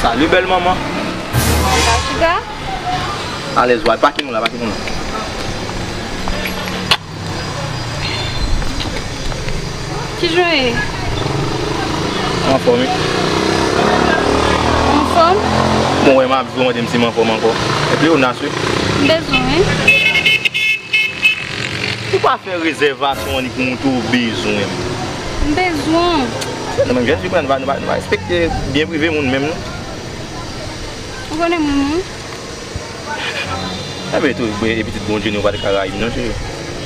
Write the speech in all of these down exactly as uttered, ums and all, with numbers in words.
Salut bèl manman. Sa chiga? Alèz, w al pake nou la, pake nou la. Kijan w ye? Anfòm wi. Anfòm? Bon, wè m ap di w mande m si m anfòm ankò. Epi ou nas wi. M bezwen wi. Ou pa fè rezèvasyon annik moun tou bezwen. M bezwen. Se nou menm jèn fi pran nou pa nou pa nou pa respekte byen prive moun menm non. Ou konnen moun moun? Enben tou e pitit Bondye nou pa t ka rayi m non cheri.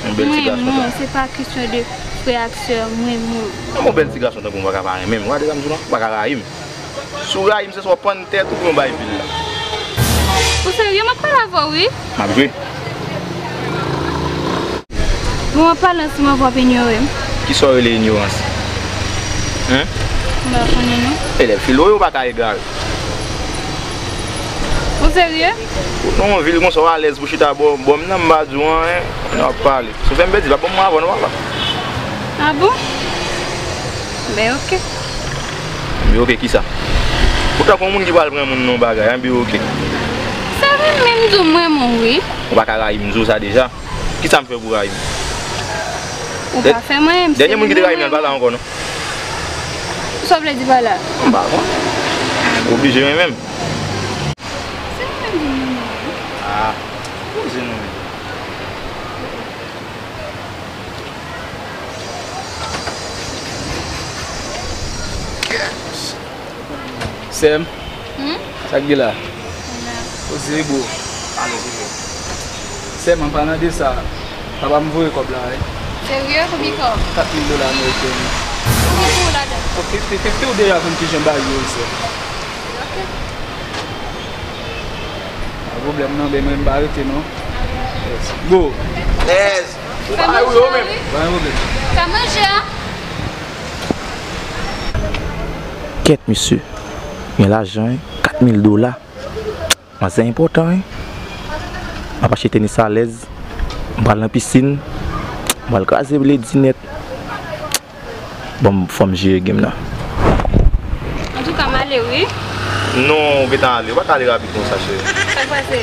Yon bèl ti gason sa. Mwen menm se pa kesyon de frè ak sè mwen menm. Yon bèl ti gason tankou m pa ka pa renmen m. Ou gade sa m di w la? Ou pa ka rayi m. Si w rayi m se swa w pann tèt ou pou yon bay vil la. Ou serye? M ap pale avè w wi. M ap jwe. Bon, an palan si m anvi w ap inyore m. Kisa w rele inyorans? Hen? M pa konnen non. Elèv filo yo pa ka egare. Ou serye? Ou nan yon vil konsa w alèz pou chita bò bò m nan m pa di w anyen. N ap pale. Si w fè m betiz pa ban m mwen avè w non papa. A bon? Ben oke. Anben oke kisa? Ou tankou yon moun ki pral pran moun nan yon bagay, anben oke. Sa vin menm di w mwen menm wi. Ou pa ka rayi m, m di w sa deja. Kisa m fè pou rayi m? Ou pa fè mwen, m se mwen menm. Dènye moun ki te rayi m nan pa la ankò non. Sa w vle di pa la? M pa konn. Oblije renmen m. Se mwen menm di mwen menm. Ah, poze non men. Sè m. Hmm? Sa k gen la? Poze bro. Sè m, an palan de sa, papa m voye kòb la wi. Serye? Konbyen kòb? Kat mil dola ameriken wi. Konbyen pou ou ladan? Bon, fifti fifti ou deja konn kijan bagay yo ye sè m. Pa pwoblèm non, ben mwen m pa rete non. Yes. Go. Yes. Ou pa rete ou menm. Pa gen pwoblèm. Ka manje a? Kèt mesye. Gen lajan wi. Kat mil dola. Manzè enpòtan wi. M ap achte tenis alèz. M pral nan pisin. M pral kraze bledi nèt. Bon, fò m jere game nan. Antouka, m ale wi. Non, ou gentan ale. Ou pa ka ale rapid konsa, cheri. Sa k pase?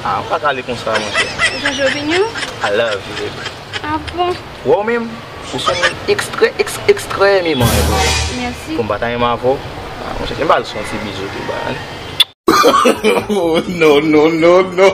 Ah, ou pa ka ale konsa, monchè. Ou chanje opinyon? I love you, baby. Ah bon? Wè w menm, ou se yon moun ekstrè, eks-, ekstrèmeman enpòtan. Mèsi. Pou m pa ta renmen avè w, ah, monchè, m ba l sou yon ti bizou tou, ba. Oh, no, no, no, no.